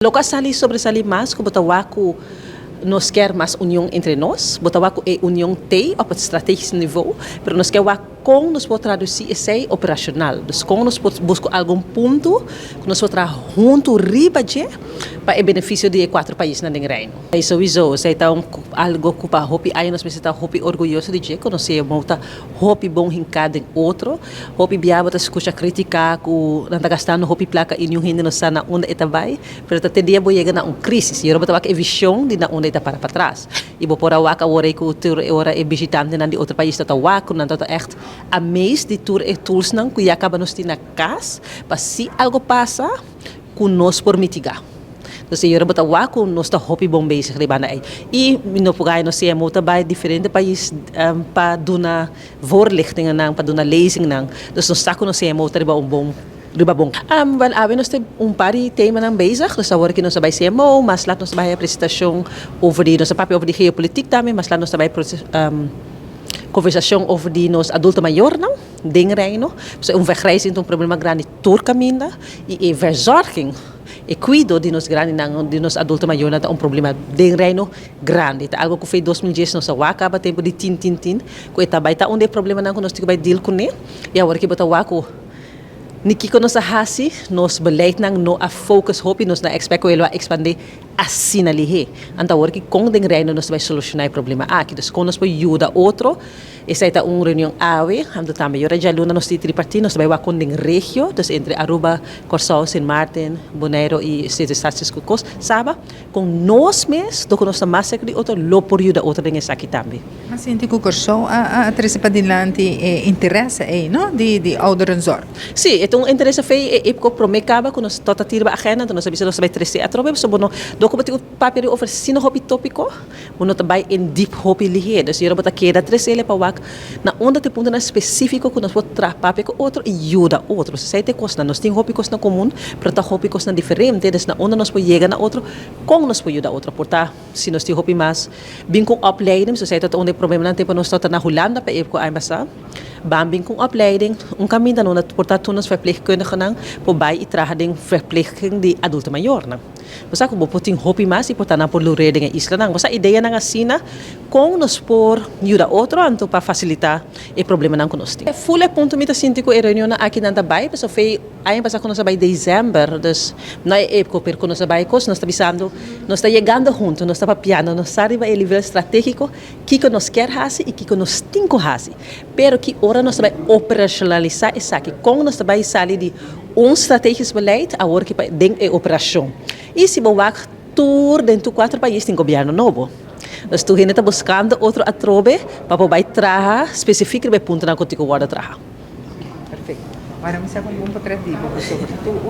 Loke a sali sobresali mas ku bo ta wak ku nos kier mas union entre nos, bo ta wak ku e union t'ei op het strategisch niveau, pero nos kier wak kon nos por traduci esei operacional, dus kon nos por busca algun punto ku nos por traha hunto riba dje pa e beneficio di e cuatro paisnan den Reino. Esei souiso, esei ta un algo ku pa hopi aña nos mester ta hopi orguyoso di dje, ku nos e ta hopi bon hinká den otro. Hopi bia bo ta skucha kritika ku nan ta gastando hopi plaka i niun hende no sa na unda e ta bai. Pero ta te dia bo yega na un crisis y ora bo ta wak e vision di na unda e ta para patras. Y bo por a wak awor ey cu tur e ora e bishitantenan di otro pais ta ta wak cu nan ta ta echt amazed di tur e toolsnan cu ya caba nos tin na cas pa si algo pasa cu nos por mitiga. Entonces y ora bo ta wak cu nos ta hopi bon bezig riba banda ey. Y mi no por gaya nos CMO ta bay diferente pais pa duna voorlichtingennan, pa duna lezingnan. Dus nos sa cu nos CMO ta riba un bon. Riba bon. Wel, awe nos ta un par di temanan bezig. Dus awor aki nos ta bai CMO, mas lat nos ta bai presentacion over di, nos ta papia over di geopolitiek tambe, mas lat nos ta bai conversacion over di nos adulto mayornan den Reino. Pasobra un vergrijzing ta un problema grandi tur caminda y e verzorging, e cuido di nos grandinan, di nos adulto mayornan ta un problema den Reino grandi. Ta algo cu fe 2010 nos a wak caba tempo di tin tin tin cu e ta bai ta un di e problemanan cu nos tin cu bai deal cune y awor aki bo ta wak cu Ni kiko nos a hasi, nos beleidnan no a focus hopi, nos no a expect ku e lo a expande asina lihé. Anto awor ki kon den Reino nos ta bai soluciona e problema aki? Dus kon nos por yuda otro? Esei ta un reunion awe, anto tambe yora djaluna nos tin tripartit, nos ta bai wak kon den regio, dus entre Aruba, Kòrsou, Sint Maarten, Boneiru i Sint Eustatius ku kos, Saba, kon nos mes, dor ku nos ta mas serka di otro, lo por yuda otro den esaki tambe. A sinti ku Kòrsou a trese padilanti e interese ei, no, di ouderenzorg. Sí, e ta un interese fei e epko promé kaba ku nos tota tira riba agenda, anto nos a bisa nos ta bai trese atrobe, pasobra bo no, dor ku bo tin un papia riba over asina hopi tópiko, bo no ta bai in diep hopi lihé. Dus yora bo ta keda tres'el pa wak na unda ta e puntonan spesífiko ku nos por traha papia ku otro i yuda otro. Esei ta e kosnan. Nos tin hopi kosnan komun, pero ta hopi kosnan diferente, dus na unda nos por yega na otro, kon nos por yuda otro. Por ta. Si nos tin hopi mas bin ku un opleiding, so esei ta un di e problemanan tempu nos tabata na Hulanda pa e ku aña pasá. Ban bin ku un opleiding, un kaminda no por ta tur nos verpleegkundigenan por bai i traha den verpleging di adulto mayornan. Bo sa ku bo por tin hopi mas i por ta nan por lurea den e islanan. Bo sa ideanan asina kon nos por yuda otro anto pa fasilitá e problemanan ku nos tin. Ful e punto mi ta sinti ku e reunionnan aki nan ta bai pasobra fei Aña pasá ku nos a bai desèmber, dus no e epko pero ku nos a bai kos, nos ta bisando, nos ta yegando huntu, nos ta papiando, nos sa riba e nivel stratégiko kiko nos kier hasi i kiko nos tin ku hasi. Pero ki ora nos ta bai operashonalisá esaki, kon nos ta bai sali di un strategisch beleid awor ki pa den e operashon. I si bo wak tur den tur kuater pais tin gobièrnu nobo. Dus tur hende ta buskando otro atrobe pa por bai traha spesifik riba e puntonan ku tin ku wòrdu traha. Perfecto. Ora mi sa con bon pa tref di bo pasobra tur.